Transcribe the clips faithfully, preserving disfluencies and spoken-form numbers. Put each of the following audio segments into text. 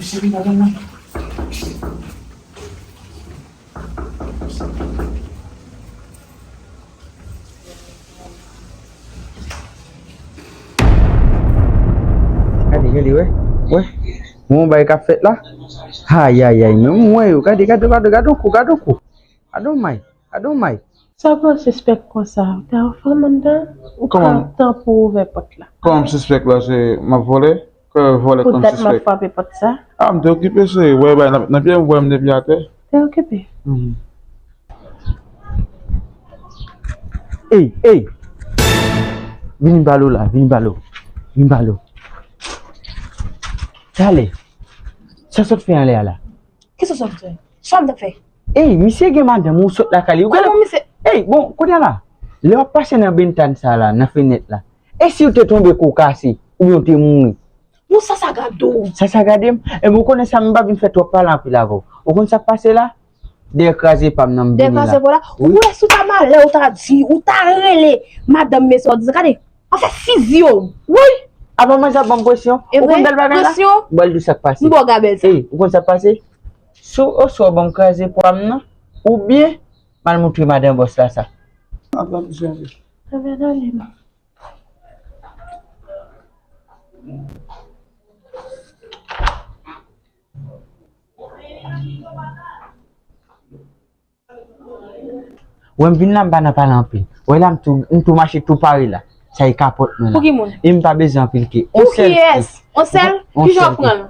Cheri, madanm nan. Gade, gade, wè. Wè. Bon, bagay k ap fèt la. Ayayay, men m wè yo. Gade, gade, gade, gade yon kou, gade yon kou. Gade yon may, gade yon may. Sa w pran sispèk konsa? Ou ta yon fanm anndan? Ou pran tan pou w ouvè pòt la? Kòman m sispèk la, se m ap vòlè? Kè vòlè kòm sispèk. Poutèt m ap frape pòt sa? A, m te okipe, se, wè, bay, nan, nan pye m, wè m depi atè. Te okipe? Mhm. Ey, ey! Vin balo la, vin balo. Vin balo. Talè. Sa sot fè anlè a la? Kisa w sot fè? Sa m t ap fè? Ey, misye gen madanm ou sot lakay li. Ou gade. Kòman misye? Ey, bon, kounye a la, lè w ap pase nan bentàn sa la, nan fenèt la, e si w te tonbe kou kase, oubyen w te mouri? Bon, sa, sa gade w. Sa, sa gade m? Ebyen, ou konnen sa, m pa vin fè twòp pale anpil avè w. Ou konn sa k pase la? Dèyè kraze pa m nan m vini la. Dèyè kraze pa w la? Wi. Ou wè, si w ta malè, ou ta di, ou ta rele madanm mesye w, di, gade, an fè fizye w. Wi! Avan manzè ap ban m presyon. Ou konn bèl bagay la? Presyon? M pral di w sa k pase. M ba w gabèl sa. Ey, ou konn sa k pase? Si w oswa ban m kraze pwa m nan, oubyen m al montre madan bòs la sa. Anben, ale non. Wè m vin la, m pa nan pale anpil. Wè la, m tou, m tou mache tou pare la. Sa e kapòt mwen la. Pou ki moun? E m pa bezwen anpil ke. Pou kiyès? On sèl? Kijan w pran l?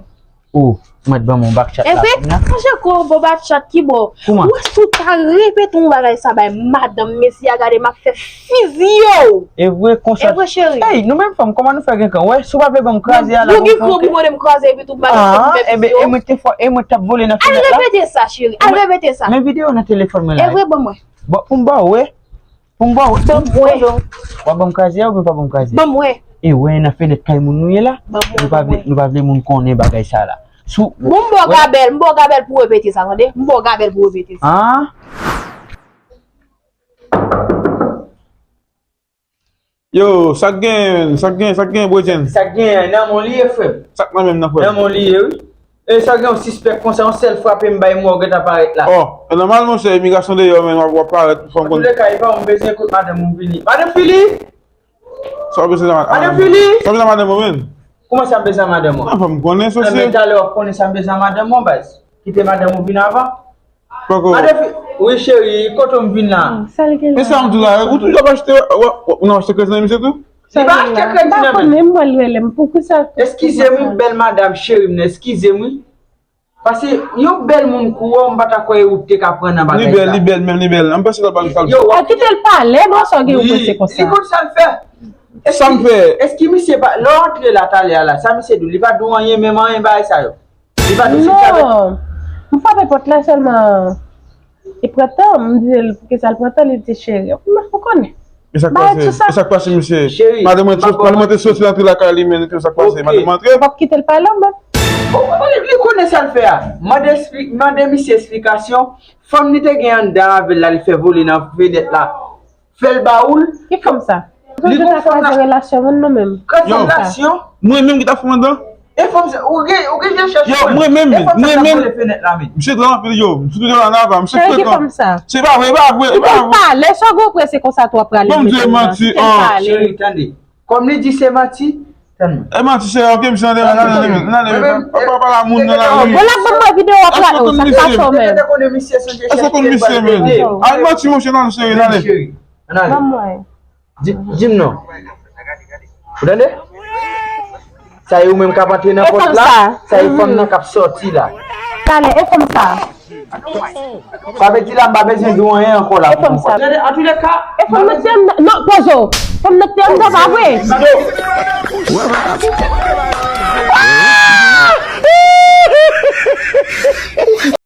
O, mwen t ban m yon back chat la. Evre? Monchè, ko bon back chat ki bò? Kouman? Ou wè si w ta repete yon bagay sa bay madanm mesye a, gade m ap fè fizye w. Evre konsa. Evre cheri. Ey, nou menm fanm, kòman nou fè gen kan? Wè, si w pa vle ban m kraze a la. Ou gen kan pou mande m kraze epi tout bagay pou fè fizye w. Ebyen, e mwen te fò, e mwen t ap vole nan fenèt la. Al repete sa, cheri. Al repete sa. Men videyo nan telefòn mwen la. Evre, ban mwen. Bon, pou m ba w, wè. Pou m ba w. Ban mwen. W ap ban m kraze a oubyen w pa ban m kraze? Ban mwen. E wè, nan fenèt kay moun nou ye la. Ban mwen, ban mwen. Nou pa vle, nou pa vle moun konnen bagay sa la. Bon, m ba w gabèl, m ba w gabèl pou repete sa, tande? M ba w gabèl pou repete sa. An? Yo, sa k genyen, sa k genyen, sa k genyen, bredjenn? Sa k genyen, nan men w li ye, frè m. Sa k nan men m nan, frè m? Nan men w li ye, wi. E sa gen yon sispèk konsa, yon sèl frape m bay mò gentan parèt la. O, e nòmal, monchè, imigrasyon deyò, men w ap, w ap parèt pou fè m konn. Antouleka, e pa w m bezwen, kote madanm ou vini. Madanm Fili! Sa w bezwen nan madanm? Madanm Fili! Sa w bezwen nan madanm ou, menm? Kouman sa m bezwen nan madanm ou? Anfen, m konnen, sosye. Anben, talè w ap konnen sa m bezwen nan madanm ou, baz. Kite madanm ou vin avan. Poko. Madan fi, wi cheri, kote m vin la? Oh, sa l gen la? Men sa m di w la, ou toujou ap achte, w, w, ou nan achte kredi nan misye tou? Li pa achte kredi nan men. M pa konnen, m pral rele m, poukisa? Eskize m wi, bèl madanm cheri m nan, eskize m wi. Paske yon bèl moun kou w, m pa ta kwè ou te ka pran nan bagay sa. Li bèl, li bèl, menm li bèl. M panse l ap ba m sa l fè. Yo, w ap kite l pale, non, sa w gen pou prese konsa. Li konn sa l fè. Sa m fè? Eski misye pa, lè w antre la talè a la, sa misye di w, li pa di w anyen, menm anyen bagay sa yo? Li pa di w si l frape. Non. M frape pòt la sèlman. Li pran tan, m di l, poukisa l pran tan, li di cheri. M pa konnen. E sa k pase? E sa k pase, mesye? Cheri, madanm mwen te, madanm mwen te soti antre lakay li, men sa k pase? Ok. Madanm mwen antre? M p ap kite l pale, mwen. O, o, li, li konnen sa l fè a. Mande espli-, mande misye esplikasyon. Fanm li te gen anndan avè l la, li fè vole nan fenèt la. Fè l ba ou l. Ki fanm sa? Li gon fanm la. Kraze relasyon moun nou menm. Kraze relasyon. Mwen menm ki t ap fè anndan? E fanm sa, ou gen, ou gen jan chèche. Yo, mwen menm, mwen menm. E fanm sa k vole fenèt la, men. Misye gran anpil, yo. Misye toujou la nan avan, misye frekan. Ki fanm sa? Se pa vre, e pa vre, e pa vre. Pale, sa w gon prese konsa tou w ap prale. Bon, m di manti, an. Cheri, tande. Kòm li di se manti, tann mwen. E manti, se ok, misye nan demen, nan demen, nan demen. Pa, pa, pa la moun nan lari. Bon, la, ban mwen videyo w ap la, sa k pase w menm? Èske w konn misye, men? Al manti, monchè, nan seri, nan. Cheri, ann ale. Ban mwen. Di, di m non. Ou tande? Sa e ou menm k ap antre nan pòt la, sa e fanm nan k ap sòti la. Talè, e fanm sa? Sa vle di la, m pa bezwen di w anyen ankò la pou mwen. Tande, antouleka, e fanm nan te anndan, non, poze w. Fanm nan te anndan, pa vre?